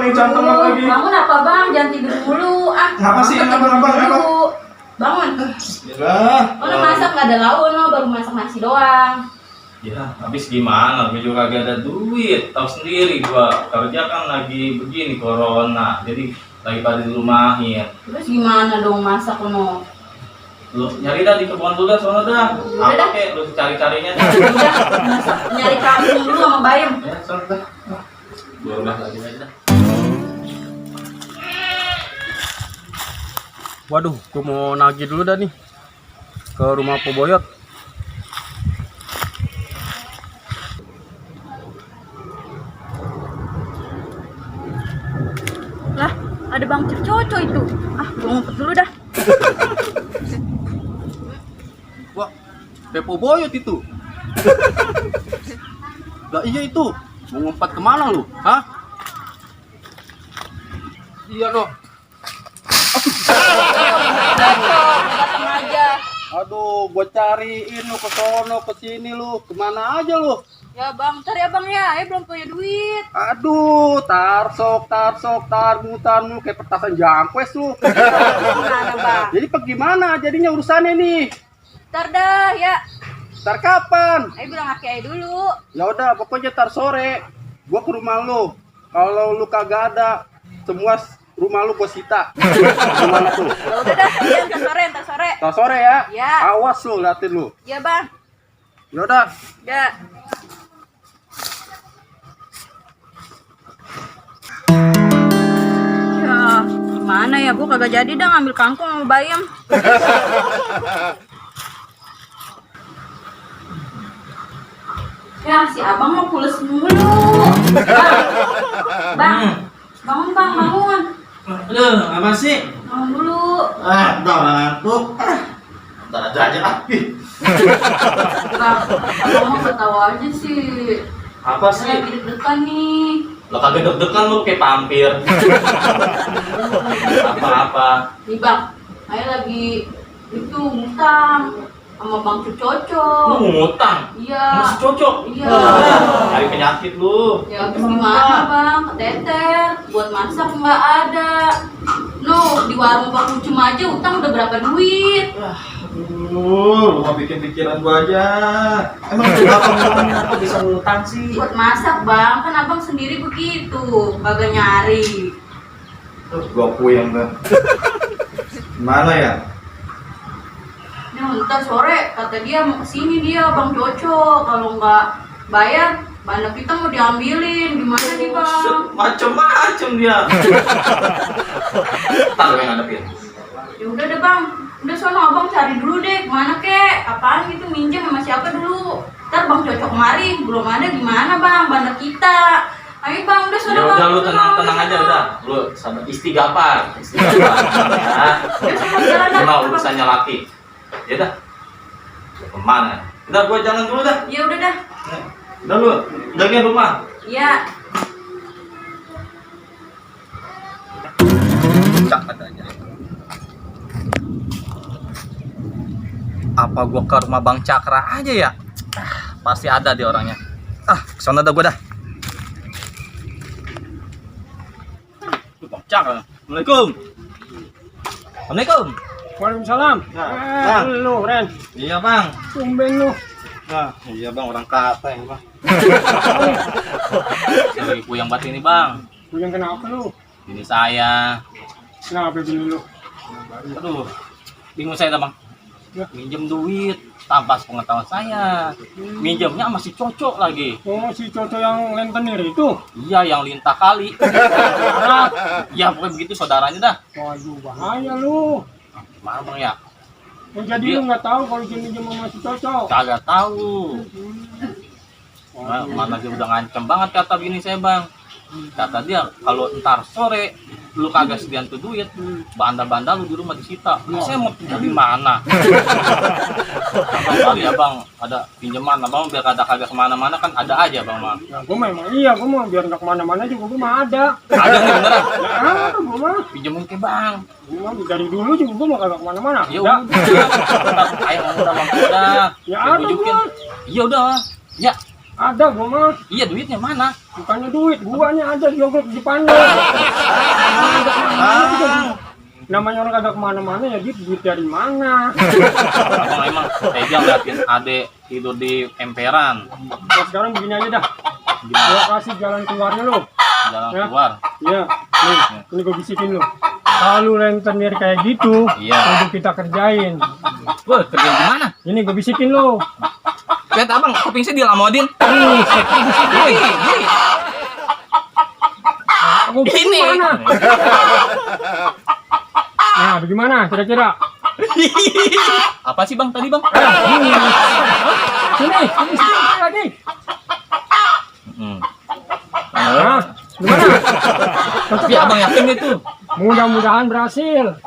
nih cantongan lagi. Bangun apa bang? Jangan tidur dulu. Ngapa sih? Ngapa? Bangun. Yalah. Udah masak nggak ada lauk, no baru masak nasi doang. Ya, habis gimana? Gue juga gak ada duit. Tahu sendiri gua kerja kan lagi begini corona. Jadi lagi pada di rumahin. Terus gimana dong masak no? Lu nyari dah di kebun dulu dah sono dah. Udah Apa dah. kek lu cari-carinya dah. Udah masak nyari kambing dulu sama bayam. Ya, sono dah. Gua udah lagi aja dah. Waduh, gue mau nagih dulu dah nih ke rumah Po Boyot. Lah, ada bang Coco itu. Gue ngumpet dulu dah. Wah, kayak Po Boyot itu. Lah iya itu, mau ngumpat kemana lu? Hah? Iya loh. Datang aja. Aduh, gua cariin lu ke sono ke sini lu, kemana aja lu? Ya bang, ntar ya bang ya. Belum punya duit. Aduh, tarsok, tarmutan lu kayak petasan jangkes lu. Gimana bang? Jadi bagaimana jadinya urusannya nih? Ntar dah ya. Ntar kapan? Ayo bilang aki aja dulu. Ya udah, pokoknya ntar sore gua ke rumah lu. Kalau lu kagak ada, semua rumah lu gua sita. Gimana tuh? Ya udah dah, ya, ntar sore. Ntar sore ya? Ya. Awas lu, liatin lu. Ya bang. Ya udah. Ya. Ya, gimana ya? Gue kagak jadi dah ngambil kangkung sama bayam. Ya, si abang mau pules mulu. Bang, bangun bang, bangun. Aduh, apa sih? Bangun dulu. Udah ngantuk. Ntar aja. Bang, abang mau ketawa aja sih. Apa Saya sih? lagi deg-degan nih. Lo kagak deg-degan lu kayak pampir. Apa-apa. Nih bang, saya lagi itu ngutang sama bang Coco. Lu ngutang. Iya. Masih cocok. Iya. Cari penyakit lu. Ya habis gimana bang? Keteter, buat masak nggak ada. No, di warung Pak Kucum aja utang udah berapa duit? Lu mau bikin pikiran gua aja. Emang kenapa kok bisa ngutang sih? Buat masak bang, kan abang sendiri begitu, kagak nyari. Terus gua puyeng dah. Gimana ya? Nah, ntar sore kata dia mau kesini dia bang Coco, kalau nggak bayar banyak kita mau diambilin, gimana nih bang? Macem-macem dia. Ntar lu yang ngadepin. Ya udah deh bang, udah sono abang cari dulu deh, kemana kek? Apaan gitu minjem sama siapa dulu? Ntar bang Coco kemari, belum ada gimana bang, banyak kita. Ayo bang, udah sono Ya bang. udah lu sono, tenang aja sono. udah. Lu sabar istighfar. Ya. Ya sono jalan dah. Cuma urusannya laki. Ya dah. Lu kemana? Udah gua jalan dulu dah. Ya udah dah. Udah lu jagain rumah. Ya. Cak katanya. Apa gua ke rumah Bang Cakra aja ya? Pasti ada di orangnya. Kesana dah gua dah. Bang Cakra. Assalamualaikum. Assalamualaikum. Waalaikumsalam. Bang. Lu, Ren. Iya bang. Tumben lu. Nah, iya bang, orang kata ya bang. Dari puyang bat ini, Bang. Yang kenapa lu? Ini saya. Kenapa bini lu? Aduh, bingung saya dah, Bang. Ya. Minjem duit tanpa sepengetahuan saya. Minjemnya masih cocok lagi. Oh, si Coco yang rentenir itu? Iya, yang lintah kali. Ya, pokoknya begitu saudaranya dah. Waduh, bahaya lu. Gimana, Bang ya? Oh, jadi lu nggak tahu kalau dia minjem sama si Coco? Kagak tahu. Mana dia udah ngancem banget kata bini saya, Bang. Kata dia kalau ntar sore lu kagak sedian tuh duit, banda-banda lu di rumah disita. Saya mau pinjam di mana? Abang kali ya bang, ada pinjaman, abang biar kagak kemana-mana kan ada aja bang mah. Ya, gua memang iya, gua mau biar nggak kemana-mana juga gua mah ada. Ada nih beneran. Ya, ada gua mah. Pinjemin ke bang. Gua mah dari dulu juga gua mau kagak kemana-mana. Ya Ada. udah, ayo udah bang udah. Ya, Saya ada bujukin. gua. Iya udah, ya. Ada gua mah. Iya, duitnya mana? Bukannya duit, guanya ada di yogurt di depannya. Namanya orang kagak kemana-mana ya duit dari mana? Abang emang tega ngeliatin adek tidur di emperan. Nah, sekarang begini aja dah. Gimana? Gua kasih jalan keluarnya lu. Jalan Ya. keluar. Iya, nih, ini gua bisikin lu. Kalau lu rentenir kayak gitu, Iya. udah kita kerjain. Wah, kerja di mana? Ini gua bisikin lu. Lihat abang, kuping saya dilamodin. Aku Ini. mana? Nah, bagaimana kira-kira? Apa sih bang tadi bang? Sini, sini lagi. Hmm. Nah, gimana? Tapi abang yakin itu? Mudah-mudahan berhasil.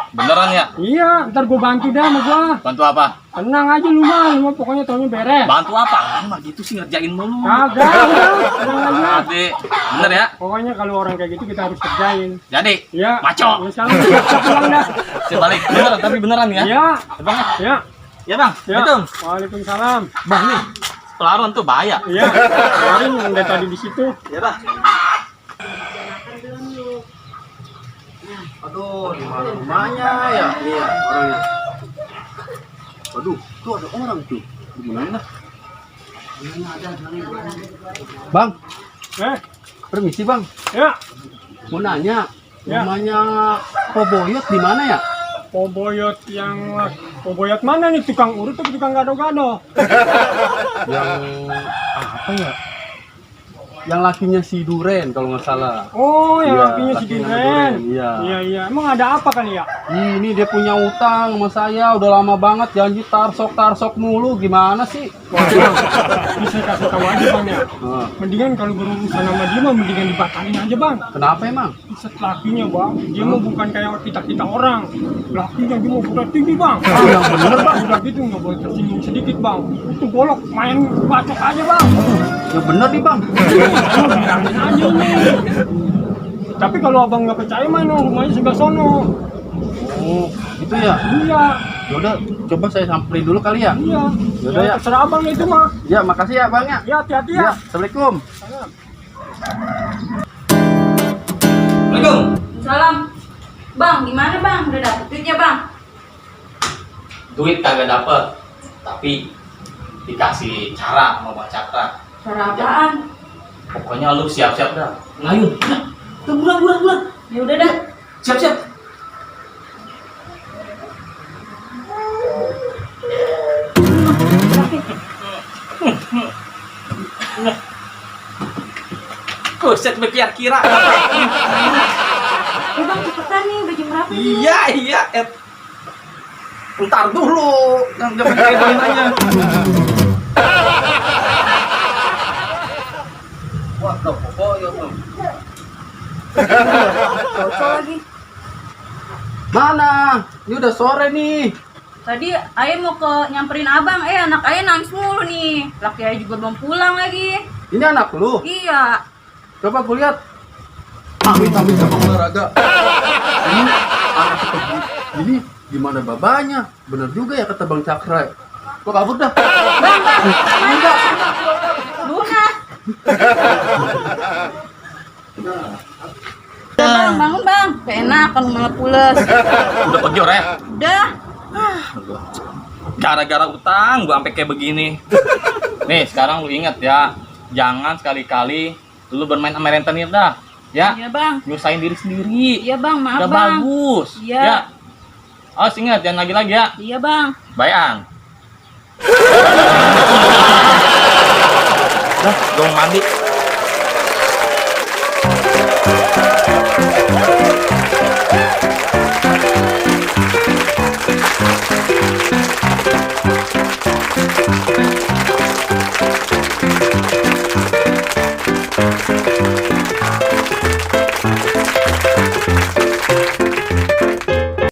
Beneran ya? Iya, ntar gua bantu dah sama gua. Bantu apa? Tenang aja lu mah pokoknya taunya beres. Bantu apa? Ini mah gitu sih ngerjain mulu. Kagak, udah, tenang aja. Adek, bener ya? Pokoknya kalau orang kayak gitu kita harus kerjain. Jadi, Iya. maco. Ya, sekarang siap pulang dah. Saya balik. Beneran, tapi beneran ya? Iya. Bang, Ya. ya bang. Ya. Itu, Waalaikumsalam. bang nih. Pelaron tuh bahaya. Iya. Kemarin yang dari tadi di situ. Ya bang. Aduh, di mana rumahnya ya? Iya, orangnya. Waduh, tuh ada orang tuh. Gimana dah? Bang, permisi bang. Ya. Mau nanya, Ya. rumahnya Poboyot di mana ya? Poboyot mana nih, tukang urut atau tukang gado-gado? Yang apa ya? Yang lakinya si Duren kalau nggak salah. Oh, yang Iya, lakinya si lakinya Duren. Duren, iya. Iya. Emang ada apa kali ya? Ini dia punya utang sama saya udah lama banget, janji tarsok mulu, gimana sih? Wah, Bang, bisa kasih tahu aja bang ya. Nah, Mendingan kalau berurusan sama dia mah mendingan dibatalin aja bang. kenapa emang? Set lakinya bang, dia mah bukan kayak kita orang. Lakinya dia mau udah tinggi bang. Yang bener bang. Udah gitu nggak boleh tersinggung sedikit bang. Itu golok main bacok aja bang. Yang bener nih bang. Kamu bilangin aja nih. Tapi kalau abang nggak percaya mah no, rumahnya sebelah sono. Oh, gitu ya. Iya, Yaudah, coba saya samperin dulu kali ya. iya. Yaudah ya. Terserah abang itu mah. Ya, makasih ya bang ya. Ya hati-hati Ya, ya. assalamualaikum. Assalamualaikum. Salam. Bang, gimana bang? Udah dapet duitnya bang? Duit kagak dapet, tapi dikasih cara sama Bang Cakra. Cara apaan? Pokoknya lu siap-siap dah. Ngayun. Tuh bulan. Ya udah dah. Siap-siap. Kuset berkira-kira. Bang cepetan nih, udah jam berapa nih? Iya. Ntar dulu. Yang jangan kayak aja. Wah, Poboyot tuh. Cocok lagi. Mana? Ini udah sore nih. Tadi ayah mau ke nyamperin abang, anak ayah nangis mulu nih. Laki ayah juga belum pulang lagi. Ini anak lu. Iya. Coba gue lihat. Amit sama olahraga. Ini anak seperti ini gimana babanya? Bener juga ya kata Bang Cakra. Kok kabur dah? Bang, mana? Luna. Udah bang, bangun bang. Enak kan malah pules. Udah pergi orang ya? Udah. Gara-gara utang gua sampai kayak begini. Nih, sekarang lu inget ya, jangan sekali-kali lu bermain sama rentenir dah. Ya, Iya bang. nyusahin diri sendiri. Iya bang, maaf Udah bang. bagus. Iya. Ya. Awas ingat, jangan lagi-lagi ya. Iya bang. Bayan. Dah, gua mau mandi.